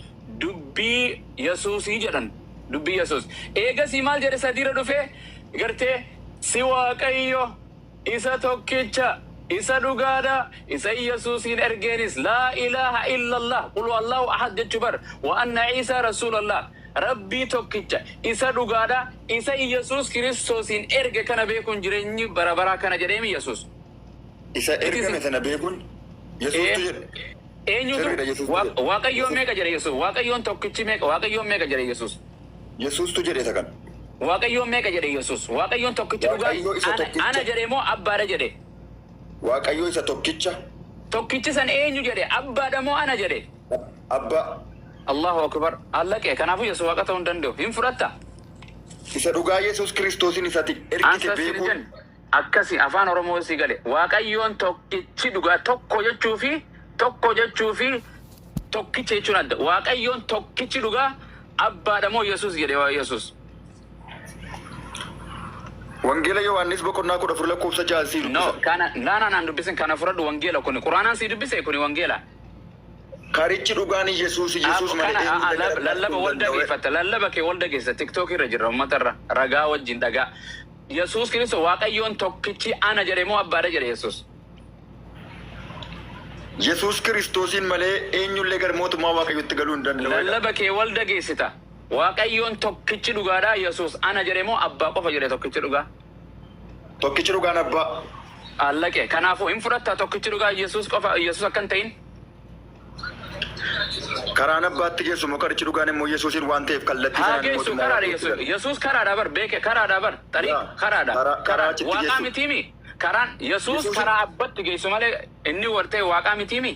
Speaker 2: dubbii Yesuusii jedhan, dubbii Yesuus. Eegasii maal jedhe? Sadiirra dhufee gartee, "Si Waaqayyo isa tokkicha isa dhugaadha, isa Yesuusiin ergeenis laa ilaaha illallah, qul allahu ahad jechuu bar, wa anna Ciisaa rasuulallah, Rabbii tokkicha isa dhugaadha, isa Yesuus Kiristoosiin erge kana beekuun jireenyi bara baraa kana" jedheemi Yesuus.
Speaker 5: Isa ergame sana beekuun Yesuustu jedhe.
Speaker 2: Eenyutu?
Speaker 5: Sirriidha, Yesuustu jedhe.
Speaker 2: Waaqayyoon meeqa jedhe Yesuus? Waaqayyoon tokkichi meeqa? Waaqayyoon meeqa jedhe Yesuus?
Speaker 5: Yesuustu jedhe isa kana.
Speaker 2: Waaqayyoon meeqa jedhe Yesuus? Waaqayyoon tokkichi dhugaa
Speaker 5: Waaqayyo isa
Speaker 2: ana
Speaker 5: tokkicha.
Speaker 2: Ana jedhe moo Abbaadha jedhe?
Speaker 5: Waaqayyo isa tokkicha.
Speaker 2: Tokkichi san eenyu jedhe? Abbaadha moo ana jedhe?
Speaker 5: Abbaa.
Speaker 2: Allahu akbar, allaqe. Kanaafuu Yesuus Waaqa ta'uu hin danda'u. Hin fudhatta?
Speaker 5: Isa dhugaa Yesuus Kiristoosin isati ergite
Speaker 2: Answer
Speaker 5: beekuun
Speaker 2: jennu akkasi afaan Oromoo si gale. Waaqayyoon tokkichi dhugaa tokko jechuu fi tokko jechuu fi tokkicha jechuun adda. Waaqayyoon tokkichi dhugaa Abbaadha moo Yesuus jedhe waa Yesuus?
Speaker 5: Wangeela Yohaannis boqonnaa 14 lakkoofsa 6 sii
Speaker 2: No,
Speaker 5: dubbisa.
Speaker 2: kana naana naan dubbisin. Kana fudhadhu. Wangeela kuni Quraanaan sii dubbise, kuni wangeela.
Speaker 5: Karichi dhugaan Yesuus, Yesuus malee
Speaker 2: Kana
Speaker 5: eenyullee gara
Speaker 2: lallaba
Speaker 5: Abbaatti
Speaker 2: wal
Speaker 5: hin danda'u.
Speaker 2: dhageeffatta. Lallaba kee wal dhageessa. TikTok irra jirra, uummatarra ragaa wajjin dhagaa. Yesuus Kiristoos Waaqayyoon tokkichi ana jedhe moo Abbaadha jedhe Yesuus?
Speaker 5: Yesuus Kiristoosiin malee eenyullee gara mootummaa Waaqayyootti galuu hin danda'u.
Speaker 2: Lallaba kee wal dhageessita. Waaqayyoon tokkichi dhugaadha Yesuus ana jedhe moo Abbaa qofa jedhe tokkichi dhugaa?
Speaker 5: Tokkichi dhugaan Abbaa.
Speaker 2: Allaqe. Kanaafuu hin fudhatta tokkichi dhugaa Yesuus qofa, Yesuus akka hin ta'in?
Speaker 5: Karaan Abbaatti geessu immoo karichi dhugaan immoo Yesuusiin waan ta'eef kallattii
Speaker 2: Haa
Speaker 5: sanaan
Speaker 2: geessu
Speaker 5: mootummaa
Speaker 2: karaadha.
Speaker 5: Waaqayyootti
Speaker 2: Yesuus
Speaker 5: gala.
Speaker 2: Yesuus karaadha bar, beeke, karaadha bar, xariiq
Speaker 5: Yaa,
Speaker 2: karaadha.
Speaker 5: karaa achitti
Speaker 2: Waaqaa
Speaker 5: geessu.
Speaker 2: mitiimi karaan Yesuus? Karaa Abbatti geessu malee inni wartee Waaqaa mitiimi?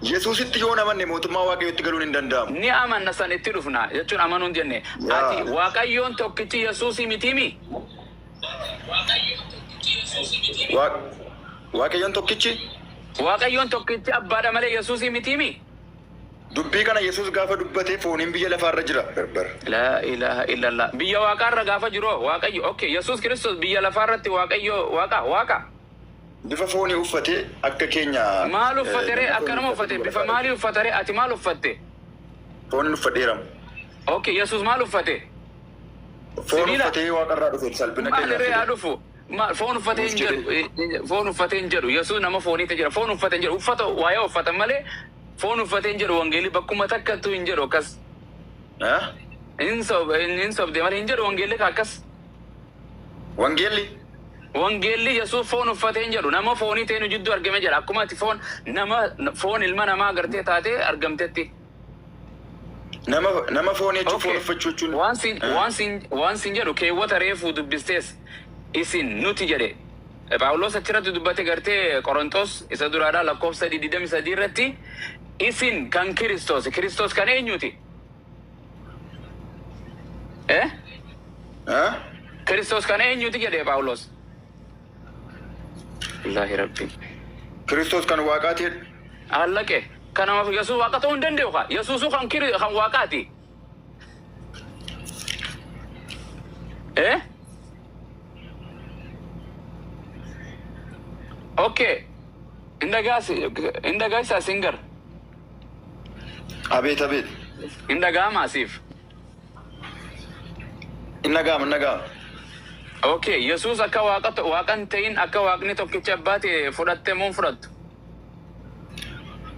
Speaker 5: Yesuusitti yoo namanne mootummaa Waaqayyootti galuun hin danda'amu.
Speaker 2: Ni amanna, san itti dhufna jechuun amanuun jenne.
Speaker 5: Yaa.
Speaker 2: Ati Waaqayyoon tokkichi Yesuusii mitiimi?
Speaker 5: Waaqayyoon tokkichi
Speaker 2: Waaqayyoon tokkichi Abbaadha malee Yesuusii mitiimi?
Speaker 5: Dubbii kana Yesuus gaafa dubbatee fooniin biyya lafaarra jira. Barbar.
Speaker 2: Laa ilaaha illallah. Biyya Waaqaarra gaafa jiru Waaqayyo, okay, Yesuus Kiristoos biyya lafaarratti Waaqayyo Waaqa, Waaqa.
Speaker 5: Bifa foonii uffatee akka keenya.
Speaker 2: Maal uffate ree?
Speaker 5: Nama foonii
Speaker 2: Akkanuma uffate?
Speaker 5: biyya
Speaker 2: Bifa
Speaker 5: lafaarra.
Speaker 2: maalii uffate ree? Ati maal uffatte?
Speaker 5: Fooniin uffadheera.
Speaker 2: Okay, Yesuus maal uffate?
Speaker 5: Foon
Speaker 2: Sibiila.
Speaker 5: uffatee Waaqarraa dhufe salphina
Speaker 2: Maal
Speaker 5: keenyaaf
Speaker 2: irree haa
Speaker 5: fide.
Speaker 2: dhufu? Maal foon uffatee hin
Speaker 5: Nuuf
Speaker 2: jedhu? Foon uffatee hin jedhu. Yesuus nama fooniitti jira. Foon uffatee hin jedhu. Uffata waa'ee uffatan malee foon uffatee hin jedhu. Wangeelli bakkuma takkattuu hin jedhu akkas.
Speaker 5: Eh?
Speaker 2: Hin sobde malee hin jedhu wangeelli ka akkas.
Speaker 5: Wangeelli
Speaker 2: Wangeelli Yesuus foon uffatee hin jedhu. Nama foonii ta'e nu jidduu argame jedha. Akkuma ati foon nama foon ilma namaa agartee taatee argamtetti.
Speaker 5: Nama foonii jechuun foon
Speaker 2: Okay.
Speaker 5: uffachuu jechuun.
Speaker 2: Waan sin waan sin jedhu, keewwata reefuu dubbistees isin nuti jedhe. Phaawulos achirratti dubbate gartee Qorontos isa duraadhaa lakkoofsa 23 irratti, isin kan Kiristoos. Kiristoos kan eenyuti? Eh?
Speaker 5: Eh?
Speaker 2: Kiristoos kan eenyuti jedhe Phaawulos? Illaahi Rabbi.
Speaker 5: Kiristoos kan Waaqaati.
Speaker 2: Allaqe. Kanamaaf Yesuus Waaqa ta'uu hin danda'u kaa. Yesuusuu kan Waaqaati. Eh? Okay. Hin dhagaasa singar.
Speaker 5: Abeet, abeet.
Speaker 2: Hin dhaga'amaa siif?
Speaker 5: Hin dhaga'ama, hin dhaga'ama.
Speaker 2: Okay. Yesuus akka Waaqa Waaqa hin ta'in, akka Waaqni tokkicha Abbaa ta'e fudhatte moo hin fudhattu?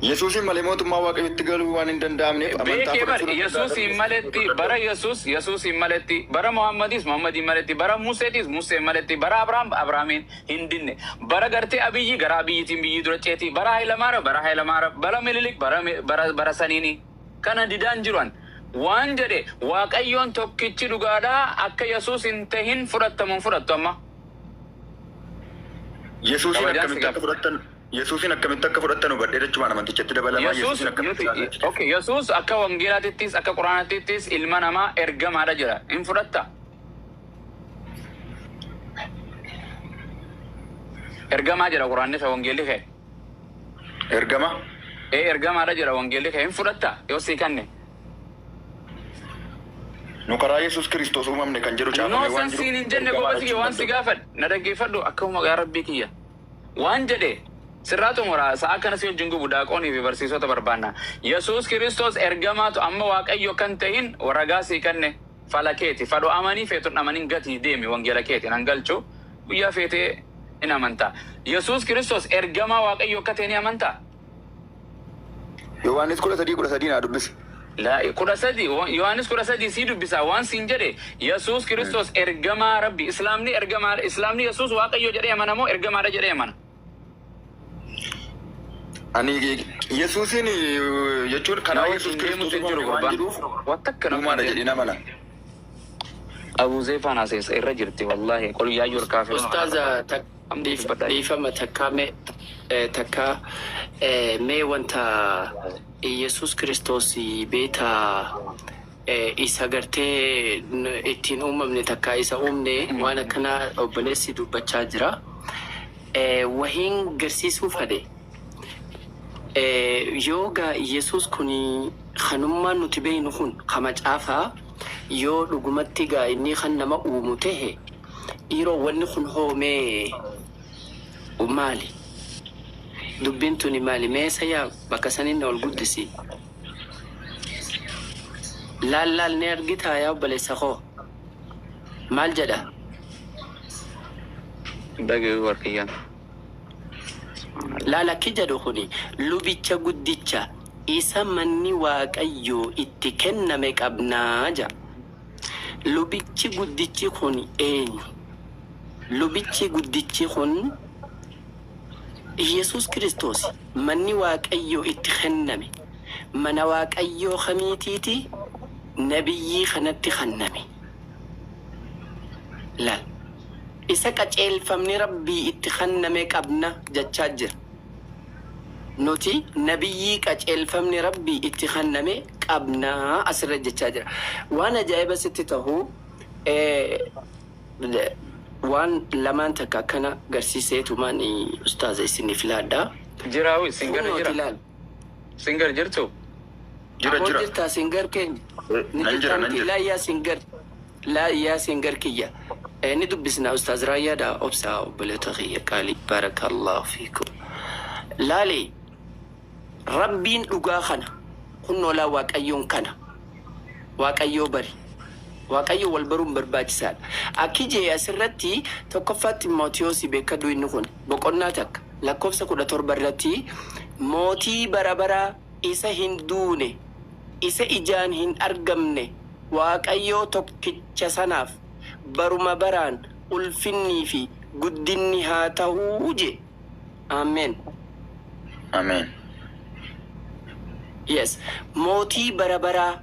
Speaker 5: Yesuusiin malee mootummaa Waaqayyotti galuu waan hin danda'amneef amantaa
Speaker 2: Beekee bar
Speaker 5: fudhachuu nan danda'a
Speaker 2: Yesuusiin
Speaker 5: garuu
Speaker 2: maletti
Speaker 5: Yesuusiin
Speaker 2: bara
Speaker 5: fudhadhu.
Speaker 2: Yesuus Yesuusiin maletti bara Muhammadis Muhammadiin maletti bara Museetis Museen maletti bara Abrahaam Abrahaamiin hin dinne bara gartee Abiyyi gara Abiyyitiin biyyi dura ceeti bara Hayilamaara bara Hayilamaara bara Minilik bara bara bara saniini kana didaan jiru an waan jedhe Waaqayyoon tokkichi dhugaadhaa akka Yesuus hin tahin fudhattamu hin fudhattu amma.
Speaker 5: Yesuusiin
Speaker 2: Kabajaan si
Speaker 5: akkamitti akka
Speaker 2: gaafa.
Speaker 5: fudhattan Yesuusiin akkamitti akka fudhattan hubadhee jechumaan amantichatti dabalamaa
Speaker 2: Yesuus
Speaker 5: Yesuusiin akkamitti ilaalaa jechuudha.
Speaker 2: okay, Yesuus akka wangeelaatittis akka quraanatittis ilma namaa ergamaadha jira. Hin fudhatta? Ergamaa jedha quraanni kee wangeelli kee.
Speaker 5: Ergama?
Speaker 2: Ee ergamaadha jedha wangeelli kee. Hin fudhatta yoo sii kanne?
Speaker 5: Nu karaa Yesuus Kiristoos uumamne kan jedhu
Speaker 2: No
Speaker 5: caafamee
Speaker 2: san
Speaker 5: waan jiruuf
Speaker 2: siin hin jenne
Speaker 5: ergamaadha
Speaker 2: goobasi kiyya
Speaker 5: jechuun
Speaker 2: waan si
Speaker 5: danda'u.
Speaker 2: gaafadhe na dhaggeeffadhu akkuma yaa rabbii kiyya waan jedhe sirraa xumura sa'a kana si wajjin gubu daaqoonii fi barsiisota barbaanna Yesuus Kiristoos ergamaatu amma waaqayyo kan ta'in ragaa sii kanne fala keeti fadhu amanii feetun amanin gatii deemi wangeela keeti nan galchu guyyaa feetee in amantaa Yesuus Kiristoos ergamaa waaqayyo akka ta'e ni amantaa
Speaker 5: Yohaannis 13 13 naa dubbisi.
Speaker 2: La 13 Yohaannis 13 sii dubbisa waan siin jedhe Yesuus Kiristoos ergamaa Rabbi Islaamni ergamaa Islaamni Yesuus Waaqayyo jedhee amana moo ergamaadha jedhee amana?
Speaker 5: Ani Yesuusiin jechuun
Speaker 2: Na
Speaker 5: karaa Yesuus
Speaker 2: wajjin
Speaker 5: Kiristoos
Speaker 2: deemutti hin jiru
Speaker 5: uumamne waan
Speaker 2: gurbaan.
Speaker 5: jedhuuf
Speaker 2: Waan takka namatti hin
Speaker 5: uumaadha
Speaker 2: deemu.
Speaker 5: jedheen amana.
Speaker 2: Abuu Zeefaan haasessa irra jirti wallaahi qul yaa ayyuhal kaafiruun
Speaker 4: Ustaaza
Speaker 2: Amma dubbadhaa.
Speaker 4: dhiifama takkaa mee takkaa mee wanta Iyesuus Kiristoos beeta isa gartee ittiin uumamne takkaa isa uumne waan akkanaa obboleessi dubbachaa jira. Wahiin garsiisuu fadhe Yoo gaa Iyesuus kun kanummaan nuti beeynu kun ka macaafaa yoo dhugumatti gaa innii kan nama uumu tehe dhiiroo wanni kun hoo mee maali? Dubbiin tuni maali? Mee sayaa bakka sanin na ol guddisi. Laal laal ni argitaa yaa obboleessa koo? Maal jedha?
Speaker 2: Dhagayu warqiyyaan.
Speaker 4: Laal akki jedhu kuni lubicha guddicha isa manni Waaqayyoo itti kenname qabna ja. Lubichi guddichi kun eenyu? Lubichi guddichi kun Iyyasuus Kiristoosi. Manni Waaqayyoo itti kenname mana Waaqayyoo kamiitiiti? Nabiyyii kanatti kanname. Laal. Isa qaceelfamni Rabbii itti khanname qabna jachaa jira. Nuti nabiyyii qaceelfamni Rabbii itti khanname qabna asirra jechaa jira. Waan ajaa'iba sitti tahu waan lamaan takka akkana garsiiseetumaan ustaaza isiniif laadha.
Speaker 2: Jiraawi singar
Speaker 4: Kunnooti
Speaker 2: jira.
Speaker 4: laal.
Speaker 2: Singer jirtu?
Speaker 5: Jira
Speaker 4: Aboo
Speaker 5: jira.
Speaker 4: jirtaa singer keenya? Ni
Speaker 5: Nan
Speaker 4: jirtaa
Speaker 5: jira nan
Speaker 4: miti?
Speaker 5: jira.
Speaker 4: Laa yaa singer. Laa yaa singer kiyya. Eh, ni dubbisna ustaaz Raayyaadha obsaa obboleota kiyya qaalii. Barakallahu fiikum. Laali Rabbiin dhugaa kana kunnoo laa Waaqayyoon kana. Waaqayyoo bari. Waaqayyo wal baruun barbaachisaadha. Akki jee asirratti tokkoffaa Ximotewoosi beekadhu inni kun boqonnaa takka lakkoofsa 17 irratti mootii bara baraa isa hin duune isa ijaan hin argamne Waaqayyoo tokkicha sanaaf baruma baraan ulfinnii fi guddinni haa ta'uu jee. Amen.
Speaker 5: Ameen.
Speaker 4: Yes. Mootii bara baraa.